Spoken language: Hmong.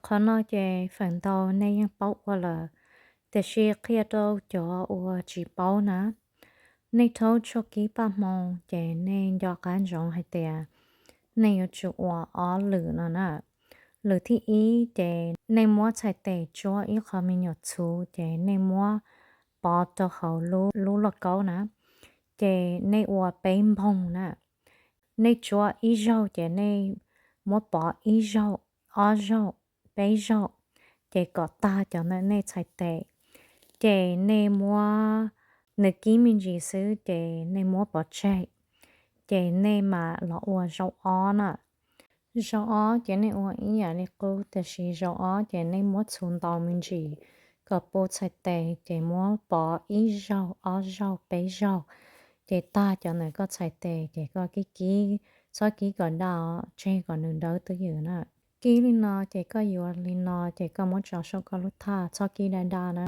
Qhov no ces feem ntau nej yeej paub ua lawm, tiam sis qhia rau cov uas tsis paub na, nej rhaub tshuaj kib paj hmoo ces nej nco qab ntsoov hais tias nej yuav tsum ua ob lwm no na. Lwm thib ib ces nej muab txhais tes tsuab ib qho me nyuam txhuv ces nej muab pov rau hauv lub lauj kaub na, ces nej ua peb npoog na. Nej tsuab ib zaug ces nej muab pov ib zaug, ob zaug, peb zaug, ces kom tag cov ntawm nej txhais tes, ces nej muab nws kib me ntsis xwb ces nej muab pov tseg, ces nej mam los ua zaum ob na. Zaum ob ces nej ua ib yam li qub, tiam sis zaum ob ces nej muab txhuv ntaus me ntsis kom puv txhais tes, ces muab pov ib zaug, ob zaug, peb zaug, ces tag cov ntawm koj txhais tes, ces koj kib kib, txhob kib kom daj, tseg kom nws dawb twj ywm na. Kib li no ces koj yuav li no, ces koj muab tso saum koj lub thaj, txhob kib daj daj na.